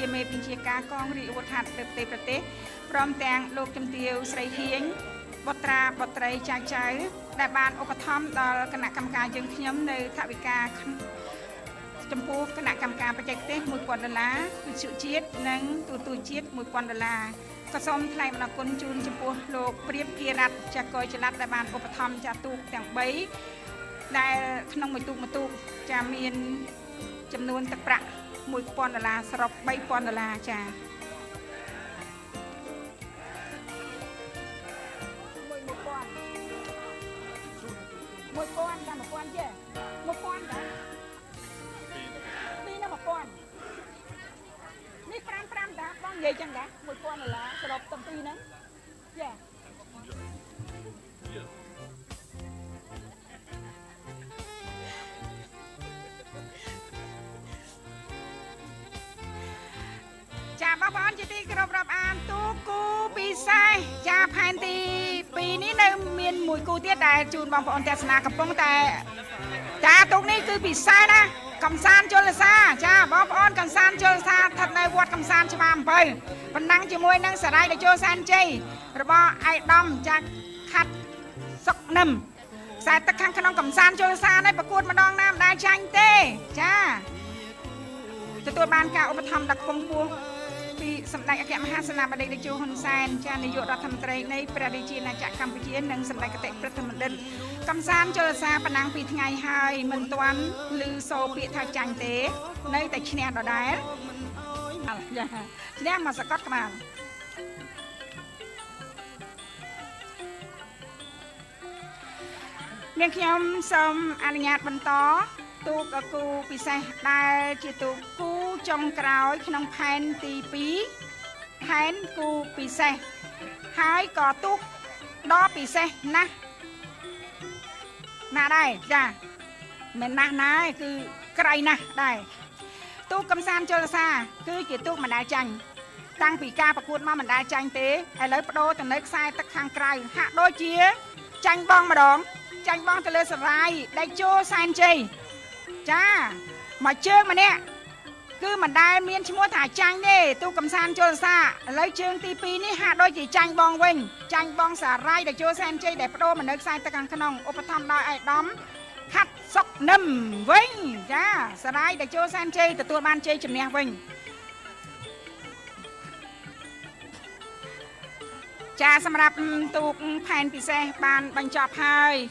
ជាមេបញ្ជាការកងរាជអាវុធហត្ថលើផ្ទៃប្រទេសព្រមទាំងលោកជំទាវស្រីហៀងបុត្រាបុត្រីចៅចៅដែលបានឧបត្ថម្ភដល់គណៈកម្មការយើងខ្ញុំនៅថវិកាចំពោះគណៈកម្មការបច្ចេកទេស1000ដុល្លារវិទ្យុជាតិនិងទូរទស្សន៍ជាតិ1000ដុល្លារក៏សូមថ្លែងអំណរគុណជូនចំពោះលោកព្រាបភារ័ត្នចាកយចល័តដែលបានឧបត្ថម្ភចាទូកទាំង3ដែលក្នុងមួយទូកមួយទូកចាមានចំនួនទឹកប្រាក់1000ដុល្លារសរុប3000ដុល្លារចា1000ចា1000ចេះ1000ចាពីរណា1000នេះ5 5តាបងនិយាយចឹងតា1000ដុល្លារសរុបទាំងពីរហ្នឹងចាចាបងប្អូនជាទីគោរពរាប់អានទូគូពិសេសចាផែនទី2នេះនៅមានមួយគូទៀតដែលជូនបងប្អូនទស្សនាកំពុងតែចាទូកនេះគឺពិសេសណាកំសាន្តជលសាចាបងប្អូនកំសាន្តជលសាស្ថិតនៅវត្តកំសាន្តច្បារអំពៅប៉ុណ្ណឹងជាមួយនឹងសារាយតេជោសែនជ័យរបស់ឯកឧត្តមចាខាត់សុកនឹមខ្សែទឹកខាងក្នុងកំសាន្តជលសានេះប្រកួតម្ដងណាមិនដែលចាញ់ទេចាទទួលបានការឧបត្ថម្ភដ៏ខ្ពង់ខ្ពស់ពីសម្ដេចអគ្គមហាសេនាបតីតេជោហ៊ុនសែនចានាយករដ្ឋមន្ត្រីនៃព្រះរាជាណាចក្រកម្ពុជានិងសម្ដេចគតិព្រឹទ្ធបណ្ឌិតកំសាន្តជលសាប៉ុណ្ណឹងពីថ្ងៃហើយមិនទាន់ឮសូរពាក្យថាចាញ់ទេនៅតែឈ្នះដដែលចាឈ្នះមកសកត់ក្បាលនាងខ្ញុំសូមអនុញ្ញាតបន្តទូកគូពិសេសដែលជាទូកគូចុងក្រោយក្នុងផែនទី2ផែនគូពិសេសហើយក៏ទូកដ៏ពិសេសណាស់ណាស់ដែរចាមិនណាស់ណាទេគឺក្រៃណាស់ដែរទូកកំសាន្តជលសាគឺជាទូកមិនដែលចាញ់តាំងពីការប្រកួតមកមិនដែលចាញ់ទេឥឡូវបដូរទៅនៅខ្សែទឹកខាងក្រៅហាក់ដូចជាចាញ់បងម្ដងចាញ់បងទៅលើសរាយដេជោសែនជ័យចាមកជើងម្នាក់គឺមិនដែលមានឈ្មោះថាចាញ់ទេទូកកំសាន្តជលសាឥឡូវជើងទី2នេះហាក់ដូចជាចាញ់បងវិញចាញ់បងសារាយដេជោសែនជ័យដែលបដូរមកនៅខ្សែទឹកខាងក្នុងឧបត្ថម្ភដោយឯកឧត្តមខាត់សុកនឹមវិញចាសារាយដេជោសែនជ័យទទួលបានជ័យជំនះវិញចាសម្រាប់ទូកផែនពិសេសបានបញ្ចប់ហើយ។